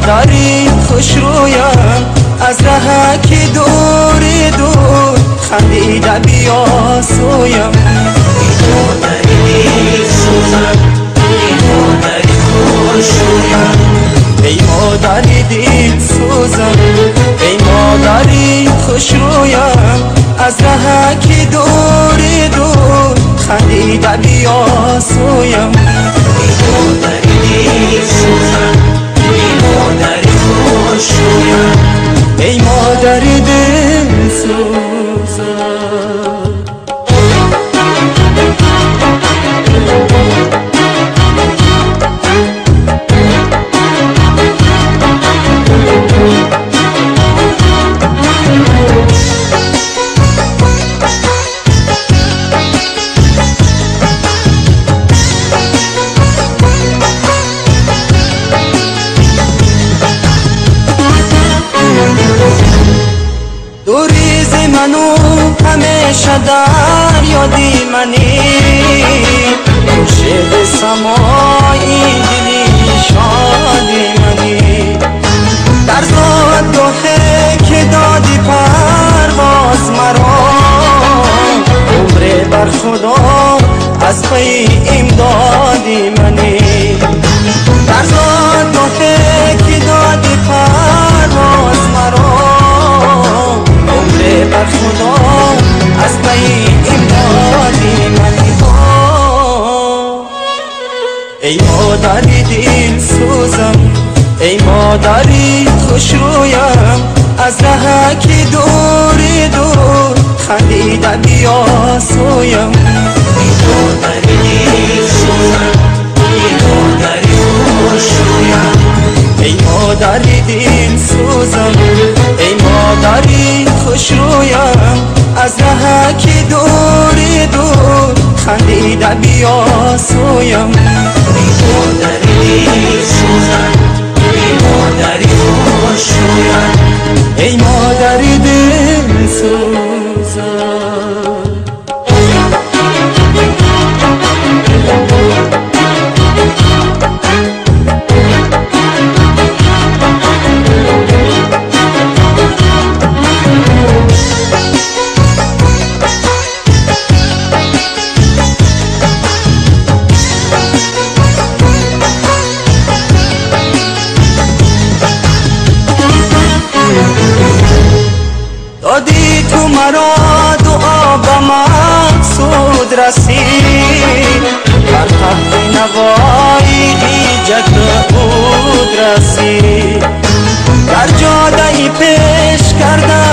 مادری خوش رویم از ره که دوری دور خندیده بیا سویم. ای مادری دل سوزم، ای مادری خوش رویم. ای مادری دل سوزم، ای مادری خوش رویم از ره که دوری دور خندیده بیا سویم. ای مادری دل سوزم، ای مادری خوش رویم. ای مادری دل سوزم. دوری منو همیشه در یادی منی، خورشید سمایی دلی شادی منی. در زادگاه که دادی پرواز مرا، عمر بر خدا از پی امدادی منی. در زادگاه که دادی پرواز مرا، عمر بر خدا از پی امدادی منی. ای مادری دل سوزم، ای مادری خوش رویم از ره که دوری دور خندیده بیا سویم. ای مادری دل سوزم، ای مادری خوش رویم. ای مادری دل سوزم، ای مادری خوش رویم از ره که دوری دور خندیده بیا سویم. ای مادری دل سوزم، ای مادری خوش رویم. ای مادری دل سوزم. دادی تو مرا دعا به مقصود رسید، بر تخت نوای ایجت بود رسید. در جاده پیش کرده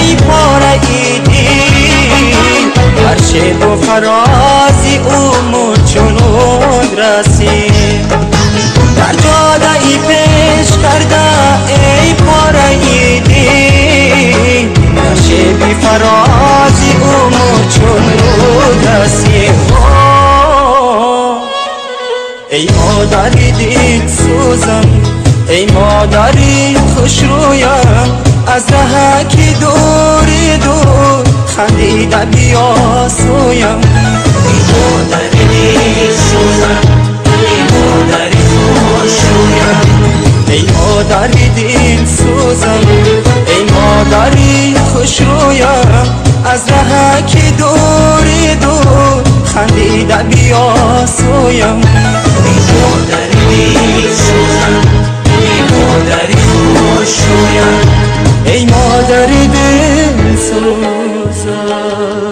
ای پاره ای دل، بر شیب و فرازی امور چنون رسید. در جاده پیش کرده ای پاره ای دل، در شیب فرازی امور چون رود رسید. ای مادری دل سوزم، ای مادری خوش رویم از ره که دوری دور خندیده بیا سویم. ای مادری دل سوزم، ای مادری خوش رویم. ای مادری دل سوزم، ای مادری خوش رویم از ره که دوری دور خندیده بیا سویم. ای مادری دل سوزم، ای مادری خوش رویم. ای مادری دل سوزم.